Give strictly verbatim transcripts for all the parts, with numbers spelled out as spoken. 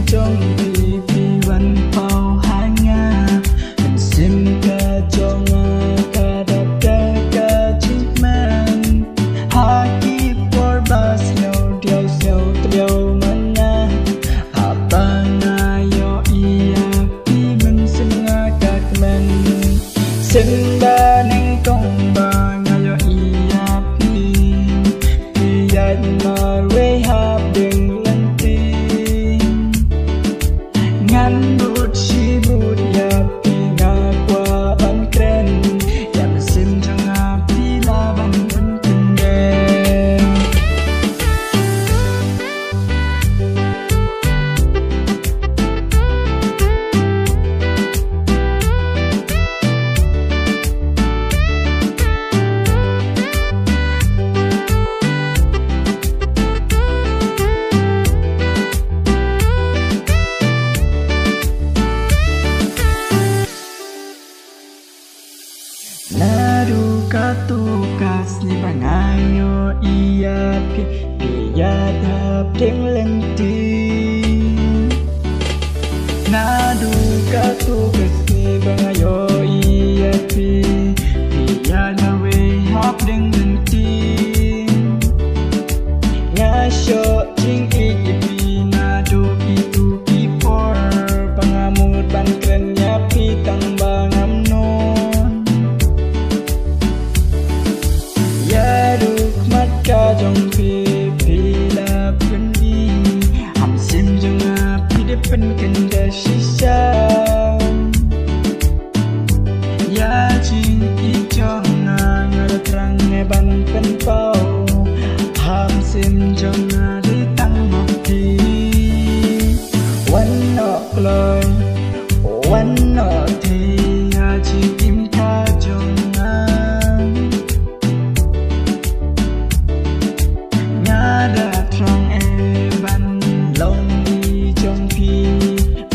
jong phi phi wan paw ha nga. Mynsiem ka jong nga ka dap da ka jingkmen. Ha ki por ba sngewdiaw sngewtliaw ma nga. Haba nga ïohi ïa phi mynsiem nga ka kmen. Sien ba nyngkong ba nga ïohi ïa phi. Phi ïaid marwei hapdeng lynti. Ngan bud shi bud ïa phi nga kwah ban kren. Ïa mynsiem jong nga phi lah ban pynkynrei. Naduh katto ka sngi ba nga ïohi ïa phi, phi ïaid hapdeng lynti. Naduh katto ka sngi ba nga ïohi ïa phi, phi ïaid marwei hapdeng lynti. Nga shoh jingïeit ïa phi naduh kito ki por ba nga mut ban kren ïa phi tang ba ngam nud. Ïa rukhmat ka jong phi phi la pyni. Ha mynsiem jong nga phi dei pynkyndit shisha. Ïa jingïeit jong nga nga la thrang ne ban pynpaw. Ha mynsiem jong nga dei tang ma phi. Wan noh kloi, wan noh thei ïa jingim ka jong nga. Nga da thrang eh ban long i jong phi.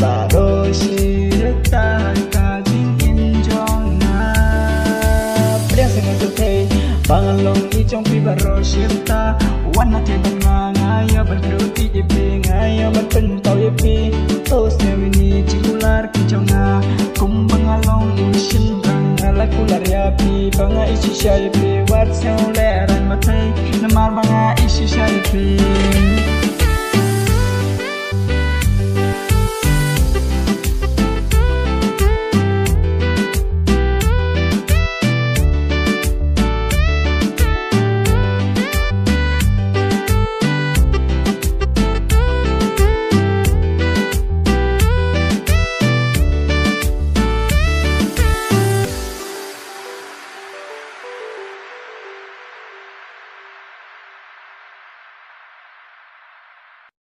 Baroh shi rta ka jingim jong nga. Pdiang sa nga jong phi ba nga long i jong phi baroh shi rta. Wan na te ban nga nga ïa ban kdew ïa phi, nga ïa ban pynpaw ïa phi. To sngewbha ïa ki jingkular ki jong nga. Kumba nga long i shynrang nga la kular ïa phi ba nga ïeit shisha ïa phi. Wat sngewlehrain ma phi namar ba nga ïeit shisha ïa phi.